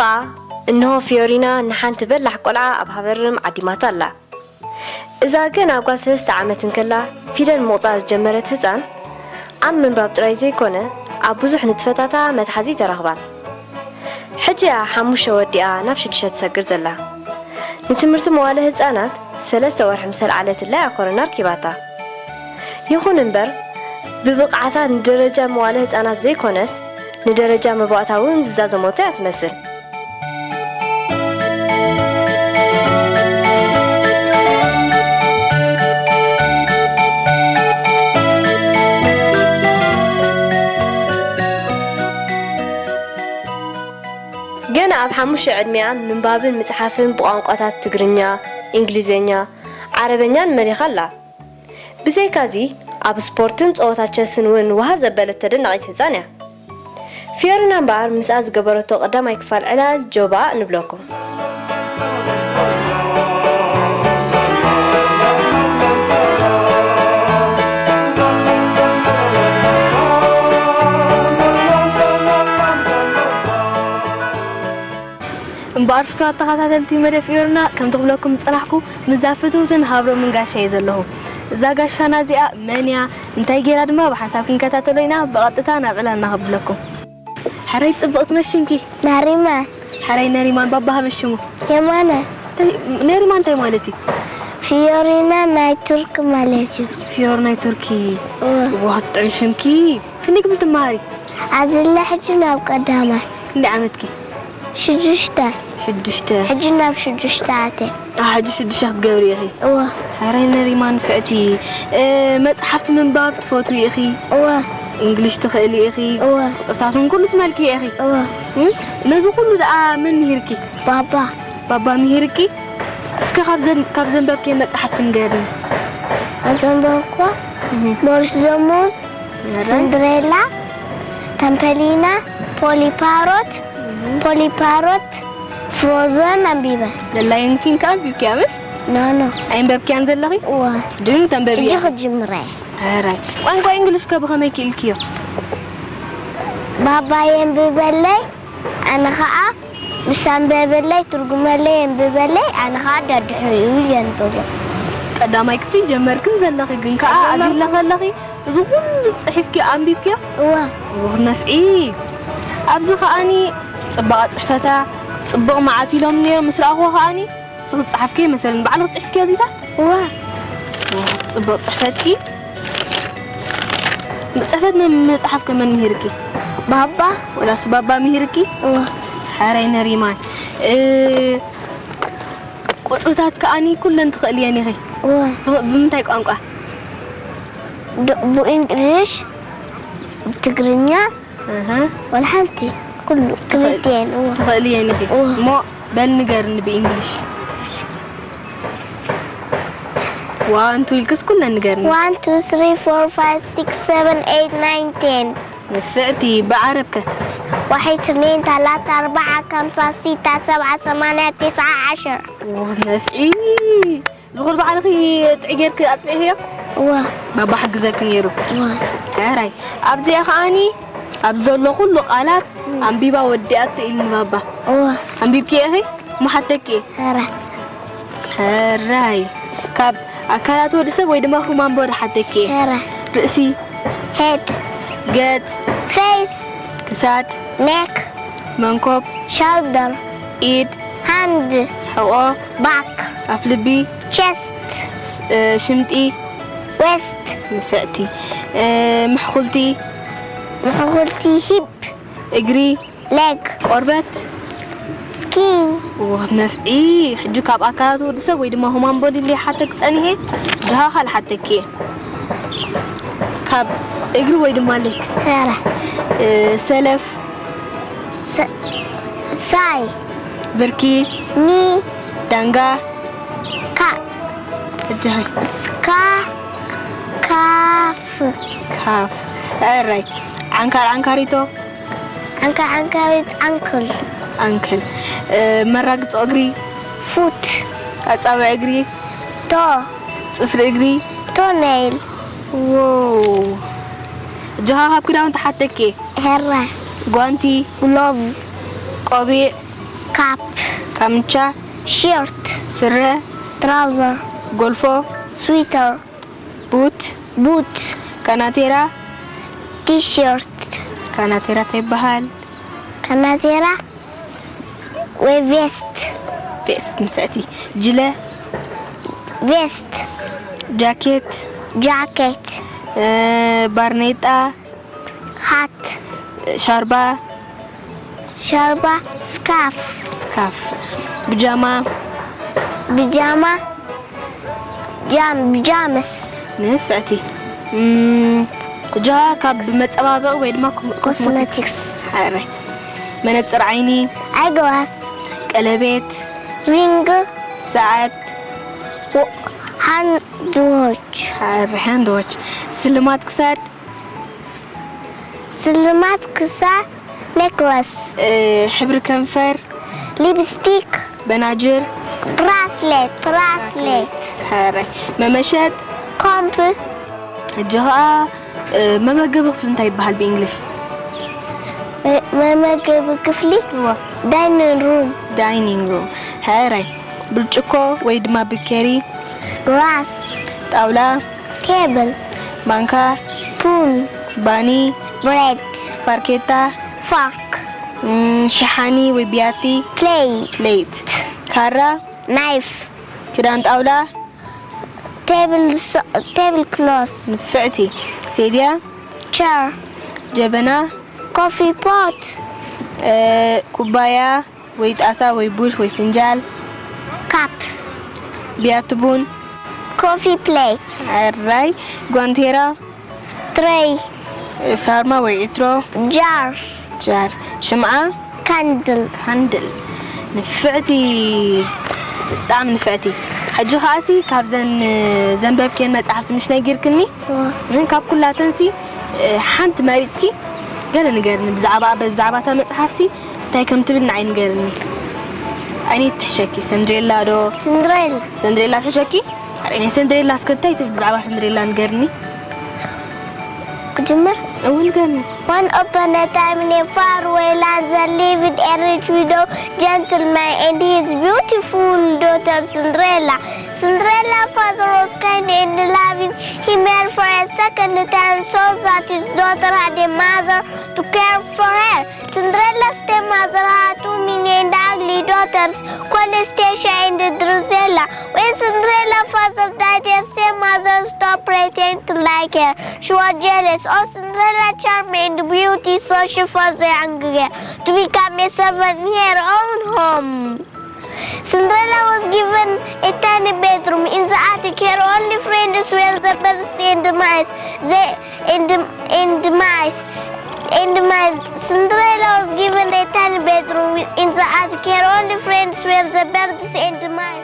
ጣ፣ እንሆ ፊዮሪና ንሓንቲ በላሕ ቆልዓ ኣብ ሃበርም ዓዲማታ ኣላ። እዛ ገና ጓል ሰለስተ ዓመት እንከላ ፊደል ምቑጻር ዝጀመረት ህጻን፣ ኣብ ምንባብ ጥራይ ዘይኮነ፣ ኣብ ብዙሕ ንጥፈታታ መትሓዚ ተረኽባን። ሕጂ እያ ሓሙሽተ ወዲኣ ናብ ሽዱሽተ ትሰግር ዘላ። ንትምህርቲ መዋለ ህጻናት ሰለስተ ወርሒ ምስ ኣልዓለትላ እያ ኮረና ኣርኪባታ። ይኹን እምበር፣ ብብቕዓታ ንደረጃ መዋለ ህጻናት ዘይኮነስ፣ ንደረጃ መባእታ እውን ዝዛዘሞቶ እያ ትመስል። ገና ኣብ ሓሙሽተ ዕድሚኣ ምንባብን ምጽሓፍን ብቋንቋታት ትግርኛ፣ እንግሊዝኛ፣ ዓረበኛን መሊኻ ኣላ። ብዘይካዚ፣ ኣብ ስፖርትን ጸወታ ቸስን እውን ውሃ ዘበለት ተደናቒት ህጻን እያ። ፊዮሪና እምበኣር ምስኣ ዝገበረቶ ቀዳማይ ክፋል ዕላል ጆባእ ንብለኩም። እምበኣር ፍቱዋት ተኸታተልቲ መደብ ፊዮሪና፣ ከምቲ ክብለኩም ዝጸናሕኩ፣ ምስዛ ፍትውትን ሃብሮምን ጋሻ እየ ዘለኹ። እዛ ጋሻና እዚኣ መን እያ? እንታይ ገይራ ድማ ብሓንሳብ ክንከታተሎ ኢና። ብቐጥታ ናብ ዕላልና ከብለኩም። ሕራይ ጽብቕቲ፣ መን ሽምኪ? ናሪማን። ሕራይ ነሪማን፣ ባባኻ መን ሽሙ? የማነ። እንታይ፣ ነሪማን እንታይ ማለት እዩ? ፊዮሪና ናይ ቱርክ ማለት እዩ። ፊዮር ናይ ቱርኪ። እወ። ዋህ፣ ጥዑም ሽምኪ። ክንደይ ክፍሊ ትመሃሪ? ኣዝለ ሕጂ ናብ ቀዳማይ። ክንደይ ዓመትኪ? ሽዱሽተ። ሽዱሽተ። ሕጂ ናብ ሽዱሽተ ኣትየ። ኣ፣ ሕጂ ሽዱሽተ ክትገብሪ ኢኺ? እወ። ሕራይ ነሪማን ንፍዕቲ። እ፣ መጽሓፍቲ ምንባብ ትፈትዊ ኢኺ? እወ። እንግሊሽ ትኽእሊ ኢኺ? እወ። ቁጽርታትን ኩሉ ትመልኪ ኢኺ? እወ። እ? ነዚ ኩሉ ደኣ መን ምሂርኪ? ባባ። ባባ ምሂርኪ? እስከ ካብ ዘን-፣ ካብ ዘንበብክየን መጽሓፍቲ ንገርኒ። ኣብ ዘንበብኳ እህ። ሞሪስ ዘሙዝ፣ ሕራይ። ሲንድሬላ፣ ታምፐሊና፣ ፖሊ ፓሮት፣ እህ። ፖሊ ፓሮት፣ ፍሮዘን ኣንቢበ። ለላዮን ኪንግ ከኣ ኣንቢብክያ ምስ? ኖ፣ ኖ። ኣይንበብክያን ዘለኺ? እወ። ድን ተንበብያ? ሕጂ ክጅምረ እየ። ሕራይ። ቋንቋ እንግሊሽ ከ ብኸመይ ክኢልክዮ? ባባይ የንብበለይ፣ ኣነ ኸኣ ምስ ኣንበበለይ፣ ትርጉመለይ፣ የንብበለይ፣ ኣነ ኸኣ ደድሕሪኡ የንብቦ። ቀዳማይ ክፍሊ ጀመርክን ዘለኺ፣ ግን ከኣ ኣዝለኺ ኣለኺ፣ እዚ ኩሉ ጽሒፍኪ ኣንቢብክዮ? እወ። ኡኽ ነፍዒ። ኣብዚ ከኣኒ ጽባቐ ጽሕፈታ፣ ጽቡቕ መዓት ኢሎም ነይሮም ምስ ረኣኽዎ ከኣኒ፣ ንስኺ ዝጸሓፍክዮ መሰለኒ፣ ባዕልኺ ጽሒፍክዮ እዚታት? እወ። ጽቡቕ ጽሕፈትኪ። ጽሕፈት መ-፣ መጽሓፍ ከመን ምሂርኪ? ባባ። ወላስ ባባ ምሂርኪ? እወ። ሕራይ ነሪማን። እ፣ ቁጽርታት ከኣኒ ኩለን ትኽእልየን ኢኺ። እወ። ብ-፣ ብምንታይ ቋንቋ? ብ-፣ ብእንግሊሽ፣ ብትግርኛ፣ ኣሃ። ወላ ሓንቲ፣ ኩሉ፣ ትኽእል-፣ ክልቲኤን፣ እወ። ትኽእልየን ኢኺ። እወ። እሞ በል ንገርኒ ብእንግሊሽ። ዋን፣ ቱ ኢልክስ ኩለን ንገርኒ። One, two, three, four, five, six, seven, eight, nine, ten. ንፍዕቲ፣ ብዓረብ ከ? واحد، اثنين، ثلاثة، أربعة، خمسة، ستة، سبعة، ثمانية، تسعة، عشرة. ዎ፣ ነፍዒ። ዝኹል ባዕልኺ ጥዒ ጌርኪ ኣጽኒዕክዮ? እወ። ባባ ሓግዘኪ ነይሩ? እወ። ሕራይ። ኣብዚኣ ከኣኒ፣ ኣብ ዘሎ ኩሉ ቃላት እም። ኣንቢባ ወዲኣቶ ኢልኒ ባባ። እወ። ኣንቢብኪ ኢኺ? እሞ ሓተኪ እየ። ሕራይ። ሕራይ። ካብ ኣካላት ወዲ ሰብ ወይ ድማ ሁማን ቦዲ ሓተኪ እየ። ሕራይ። ርእሲ። ሄድ። ገጽ። ፌስ። ክሳድ። ኔክ። መንኮብ። ሻውደር። ኢድ። ሃንድ። ሕቖ። ባክ። ኣፍልቢ። ቸስት። ስ-፣ እ፣ ሽምጢ። ዌስት። ንፍዕቲ። እ፣ ምሕኹልቲ። ምሕኹልቲ። ሂፕ። እግሪ። ሌግ። ቆርበት። ስኪን። ዎ፣ ነፍዒ። ሕጂ ካብ ኣካላት ወዲ ሰብ ወይ ድማ ሁማን ቦዲ ኢለ ሓተክ ጸኒሐ፣ ድሃኻ ልሓተክ እየ። ካብ እግሪ ወይ ድማ ሌግ። ሄረ። እ፣ ሰለፍ። ሰ-፣ ሳይ። ብርኪ። ኒ። ዳንጋ። ካ። እጅኻ። ካ-፣ ካፍ። ካፍ። ኣራይ። ዓንካር ዓንካሪቶ። ዓንካር ዓንካሪት ኣንክል። ኣንክል። እ፣ መራግጾ እግሪ። ፉት። ኣጻብዕ እግሪ። ቶ። ጽፍሪ እግሪ። ቶ ኔይል። ዎው። እጆኻ ካብ ክዳውንቲ ሓተኪ። ሄራ። ጓንቲ። ግሎቭ። ቆቢዕ። ካፕ፣ ካምቻ፣ ሸርት፣ ስረ፣ ትራውዘር፣ ጎልፎ፣ ስዊተር፣ ቡት፣ ቡት፣ ካናቴራ፣ ቲሸርት፣ ካናቴራ እንታይ ይበሃል? ካናቴራ ወይ ቬስት፣ ቬስት ንፍዕቲ። ጅለ፣ ቬስት፣ ጃኬት፣ ጃኬት፣ እ፣ ባርኔጣ፣ ሃት፣ ሻርባ፣ ሻርባ፣ ስካፍ፣ ስካፍ፣ ብጃማ፣ ብጃማ፣ ጃም፣ ብጃምስ፣ ንፍዕቲ። እም፣ ብጃማ ካብ መጸባበቂ ወይ ድማ ኮ-፣ ኮስሞቲክስ። ኮስሞቲክስ። ሓራይ። መነጽር ዓይኒ፣ ኣይግላስ፣ ቀለቤት፣ ሪንግ፣ ሰዓት፣ ሃንድ ዎች፣ ሓራይ፣ ሃንድ ዎች፣ ስልማት ክሳድ፣ ስልማት ክሳድ፣ ኔክለስ፣ እ፣ ሕብሪ ከንፈር፣ ሊፕስቲክ፣ በናጅር፣ ብራስሌት፣ ብራስሌት፣ ሓራይ። መመሸጥ፣ ኮምፕ፣ ሕጂ ኸኣ፣ እ፣ መመገቢ ክፍሊ እንታይ ይበሃል ብእንግሊሽ? መ-፣ መመገቢ ክፍሊ፣ እዋ። ዳይኒንግ ሩም፣ ዳይኒንግ ሩም። ሕራይ። ብርጭቆ ወይ ድማ ብኬሪ፣ ግላስ፣ ጣውላ፣ ቴብል፣ ማንካ፣ ስፑን፣ ባኒ፣ ብሬድ፣ ፋርኬታ፣ ፎርክ፣ እም፣ ሸሓኒ ወይ ብያቲ፣ ፕሌይ፣ ፕሌት፣ ካራ፣ ናይፍ፣ ክዳን ጣውላ፣ ቴብል ሶ-፣ ቴብል ክሎስ፣ ንፍዕቲ፣ ሴድያ፣ ቸር፣ ጀበና፣ ኮፊ ፖት፣ እ፣ ኩባያ ወይ ጣሳ ወይ ቡሽ ወይ ፍንጃል፣ ካፕ፣ ብያቲ ቡን፣ ኮፊ ፕሌት፣ ሕራይ። ጓንቴራ፣ ትሬይ፣ እ፣ ሳርማ ወይ ዕትሮ፣ ጃር፣ ጃር፣ ሽምዓ፣ ካንድል፣ ሃንድል። ንፍዕቲ፣ ብጣዕሚ ንፍዕቲ። ሕጂ ከኣሲ ካብዘን፣ እ፣ ዘንበብክየን መጽሓፍቲ ምሽ ነጊርክኒ፣ ግን ካብ ኩላተንሲ፣ እ፣ ሓንቲ መሪጽኪ ገለ ንገርኒ ብዛዕባ፣ ብዛዕባ እታ መጽሓፍሲ እንታይ ከም ትብል ንዓይ ንገርኒ። ኣየነይቲ ትሕሸኪ? ሰንድሬላ ዶ? ስንድሬላ፣ ሰንድሬላ ትሕሸኪ? ኣርእየኒ ሰንድሬላ እስከ እንታይ ትብል ብዛዕባ ሰንድሬላ ንገርኒ። ክጅምር። እውን ገርኒ። One upon a time in a faraway land there lived a rich widow, gentleman and his beautiful daughter Cinderella. Cinderella father was kind and loving. He married for a second time so that his daughter had a mother to care for her. Cinderella's stepmother had two mean and ugly daughters called Stacia and Drusilla. When Cinderella father died, her stepmother stopped pretending to like her. She was jealous of Cinderella's charm and beauty, so she forced the young girl to become a servant in her own home. Cinderella was given a tiny bedroom in the attic. Her only friends were the birds and the mice. They and and the mice and the mice. Cinderella was given a tiny bedroom in the attic. Her only friends were the birds and the mice.